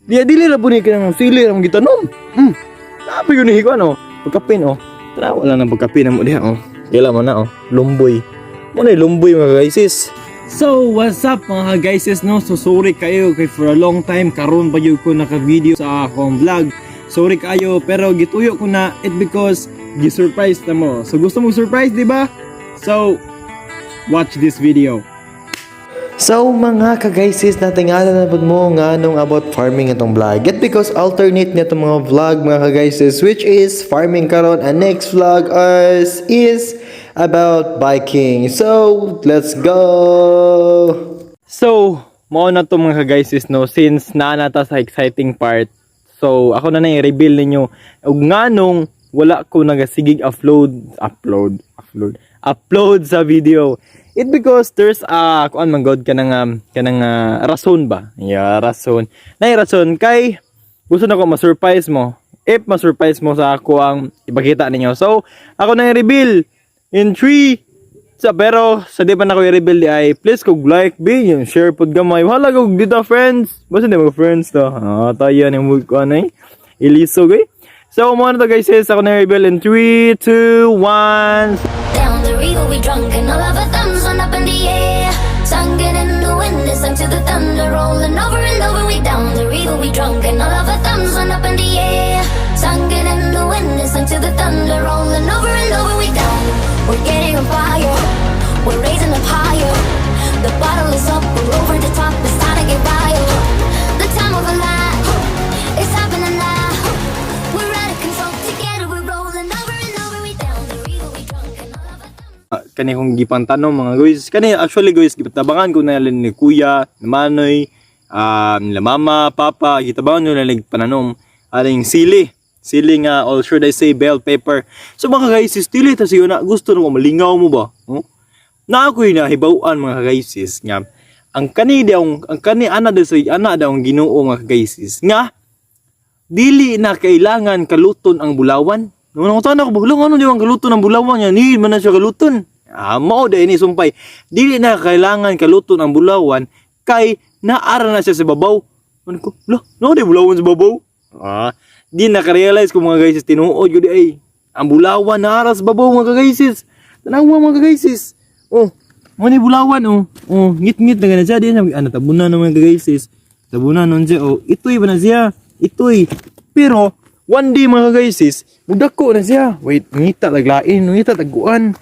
Diya dili ra po ni kanang sili ra mong gitanom. Napi yun ni ko ano. Pagkapin oh. Tara, wala nang pagkapin na mo diha oh. Kila mo na oh. Lumboy. Mo na lumboy, mga gaysis. So, what's up, mga gaysis, no? So, sorry kayo kay for a long time karon pa jud ko naka-video sa akong vlog. Sorry kayo, pero gituyo ko na it because gi-surprise na mo. So, gusto mo surprise, di ba? So, watch this video. So mga kagaysis, natingala na pud mo nga nung about farming itong vlog. Get because alternate niya itong mga vlog, mga kagaysis, which is farming karon and next vlog is about biking. So let's go! So, mao na to, mga kagaysis, no, since naa na ta sa exciting part. So, ako na na i-reveal ninyo ug nganong wala ko nagasigig upload upload upload upload sa video. It because there's a kuan man god kanang rason ba? Yeah, rason. Nay rason kay gusto na ko ma-surprise mo. If ma-surprise mo sa ako ang ipakita ninyo. So, ako na i-reveal in 3. Sa pero sa di pa na ko i-reveal di ay please kog like be yung share pod gamay. Wala kog dito friends. Basta di mga friends to. Ah, tayo ni mo ko ano eh. Ilisog eh. So mo na to, guys, ako na i-reveal in 3 2 1. Down the river we drunk and all of our thumbs went up in the air. Singing in the wind, listen to the thunder rolling over and over. We down the river we drunk and all of our thumbs went up in the air. Singing in the wind, listen to the thunder rolling over and over. We down, we're getting on fire, we're raising up higher. The bottle is up, we're over the top. It's time to get wild. The time of our life, it's happening now. We're out of control together. We're rolling over and over. We down the river we drunk and all of our thumbs. Ah, kani kong gipantanom, mga guys. Kani actually, guys, gitabangan ko na ni kuya, ni Manoy, nila mama, papa, gitabangan nyo na pananom aning sili. Sili nga, or should I say bell pepper. So mga guys, dili ta siyo na gusto na ko malingaw mo ba? Huh? Na ako'y nahibaw-an, mga guys, nga ang kani daw ang kani ana daw sa ana daw ang Ginoo, mga guys, nga dili na kailangan kaluton ang bulawan. Nung nangutana ko, "Balang ano di ang kaluton ang bulawan niya? Ni man na siya kaluton." Ah, mao dai ni sumpay. Dili na kailangan kaluton ang bulawan kay naara na siya sa babaw. Ano ko? Lah, no di bulawan sa babaw. Ah, di naka-realize ko, mga guys, tinuod gyud ay. Ang bulawan naara sa babaw, mga guys. Tanawa, mga guys. Oh, mo ni bulawan oh. Oh, ngit-ngit na gana siya di na ano tabunan ng mga guys. Tabunan nun siya oh. Itoy ba na siya? Itoy. Pero one day, mga guys, mudako na siya. Wait, ngita taglain, ngita taguan.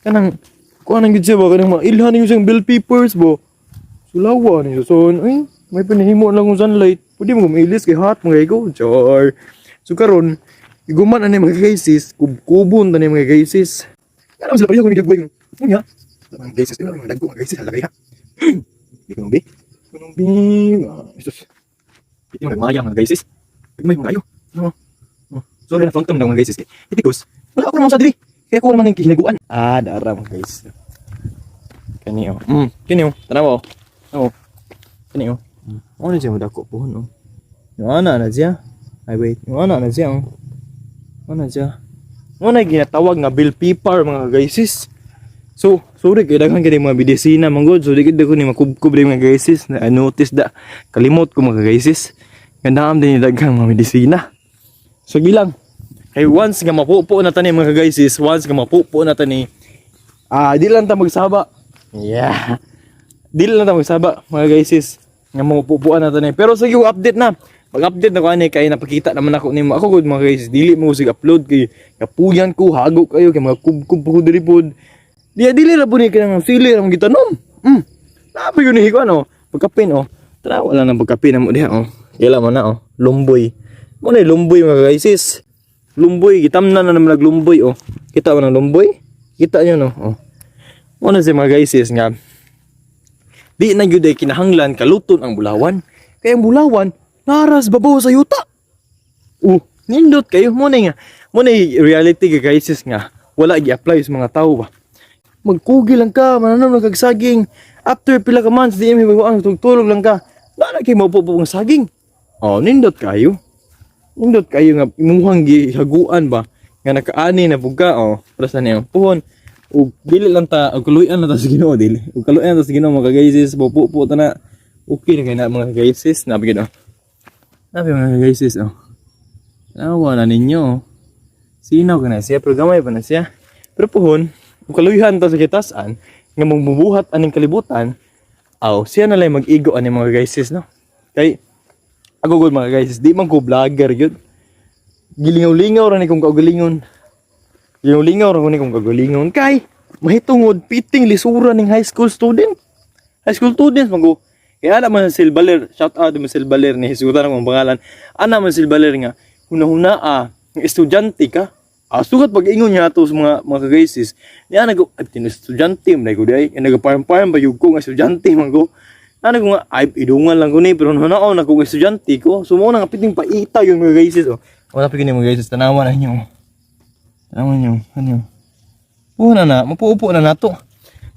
Kanang kuan ang gid siya ba, kanang mailhan yung siyang bell peppers bo. Sulawa ni so ay may panihimo lang kong sunlight. Pwede mo mailis kay hot mga ko. Char. So karon iguman ani, mga guys, kubkubon tani, mga guys. Kana sila pareho kung nagagway. Unya. Mga guys, mga dagko, mga guys, halagay ha. Di ko bi. Kuno bi. Ah, Jesus. Di mo nagmaya, mga guys. May mga kayo. No. Oh, sorry na phantom daw, mga guys. Because wala ako naman sa diri. Kaya ko naman yung kihinaguan. Ah, dara, mga guys. Kani oh. Kani oh. Tanaw oh. Oh. Kani oh. Ano siya mo dako pohon oh. Yung ana na siya. Ay wait, yung ana na siya oh. Ano siya? Mo na ginatawag nga bell pepper, mga guys. So, sorry kay daghan kay mga medisina man gud. So di gid ko ni makubkob rin, mga guys. Na notice da kalimot ko, mga guys. Gandam din ni daghang mga medisina. So gilang kay once nga mapupo na tani, mga guys, once nga mapupo na tani, ah, di lang ta magsaba. Yeah. Di lang ta magsaba, mga guys, nga mapupuan na tani. Pero sige, update na. Mag-update na ko ani kay napakita naman ako nimo. Ako gud, mga guys, dili mo sig upload kay kapuyan ko, hago kayo kay mga kubkub ko diri pod. Diya dili ra po ni kanang sili ra mong gitanom. Napi yun ni ko ano, pagkapin oh. Tara, wala nang pagkapin na mo diha oh. Kila mo na oh, lumboy. Mo na lumboy, mga guys. Lumboy, gitamnan na naman naglumboy oh. Kita mo na lumboy? Kita nyo no oh. Mo na si mga guys nga di na gyud ay kinahanglan kaluton ang bulawan. Kaya ang bulawan naras babaw sa yuta. Oh, nindot kayo mo na nga. Mo na reality ga, guys, nga wala gi-apply sa mga tao ba. Magkugi lang ka, mananom lang kag saging. After pila ka months, di mo ang tugtulog lang ka. Wala kay maupo ang saging. Oh, nindot kayo. Nindot kayo nga imuhang gihaguan ba nga nakaani na pug ka oh. Para sa niyo. Puhon ug dili lang ta og kaluyan na ta sa Ginoo, dili. Ug kaluyan ta sa Ginoo, mga guys, pupo ta na. Okay na kay na, mga guys, na bigid oh. Sabi, mga guys, oh. Tanawa na ninyo, oh. Sinaw ka na siya, pero gamay pa na siya. Pero puhon, kung kaluyan ta sa kitasan, nga magbubuhat aning kalibutan, aw, siya na lang mag-igo aning mga guys, no? Kay, ako gud, mga guys, di man ko vlogger yun. Gilingaw-lingaw ra ni kong kaugalingon. Gilingaw-lingaw ra ni kong kaugalingon. Kay, mahitungod, piting lisura ning high school student. High school students, mago. Kaya ana man si Silbaler, shout out mo Silbaler ni hisutan akong pangalan. Ana man Silbaler nga, huna-huna ah, nga estudyante ka. Ah, sugat pag-ingon niya ato sa mga kagaysis. Niya nag ay tin estudyante man ko di ay nagaparm-parm ba yug ko nga estudyante man ko. Ana ko nga ay idungan lang ko ni pero hunaon ako nga estudyante ko. So mo na nga piting paita yung mga gaysis oh. Wala pa gini, mga gaysis, tanawan na ninyo. Tanawan niyo, ano. Upo na na, mapuupo na nato.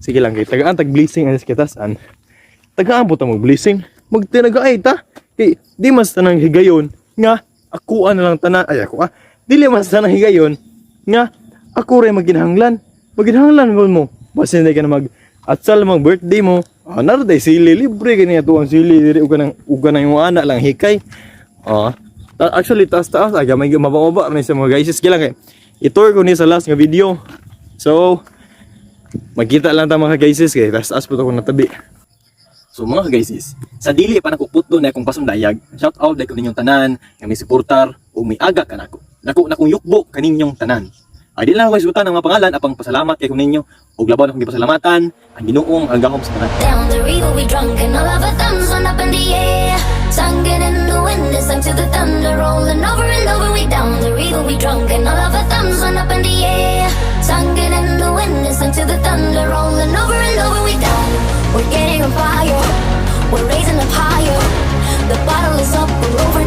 Sige lang kay tagaan tag blessing ang kitasan. Tagaan po ta mag blessing. Magtinagaay ta. Kay di mas tanang higayon nga ako na lang tanan ay ako ah. Dili mas tanang higayon nga ako ray maginahanglan. Maginahanglan mo mo. Basin ka na mag atsal mag birthday mo. Ah, naraday sili libre kani ato ang sili diri ug kanang imong ana lang hikay. Ah, actually taas taas ay gamay mababa ni sa mga guys. Sige lang kay i-tour ko ni sa last nga video. So, magkita lang ta, mga guys, kay taas taas po to kung natabi. So mga guys, sa dili pa nako putdo na akong pasundayag, shout out dahil ko ninyong tanan nga may suportar o may aga kanako. Dako na kong yukbo kaninyong tanan. Ay di lang ako isutan ang mga pangalan apang pasalamat kay ko ninyo ug labaw na akong gipasalamatan ang Ginoong ang gahom sa tanan. Down the river we drunk and all of our thumbs went up in the air. Singing in the wind, listen to the thunder rolling over and over. We down the river we drunk and all of our thumbs went up in the air. Singing in the wind, listen to the thunder rolling over and over. We down, we're getting on fire, we're raising up higher. The bottle is up, we're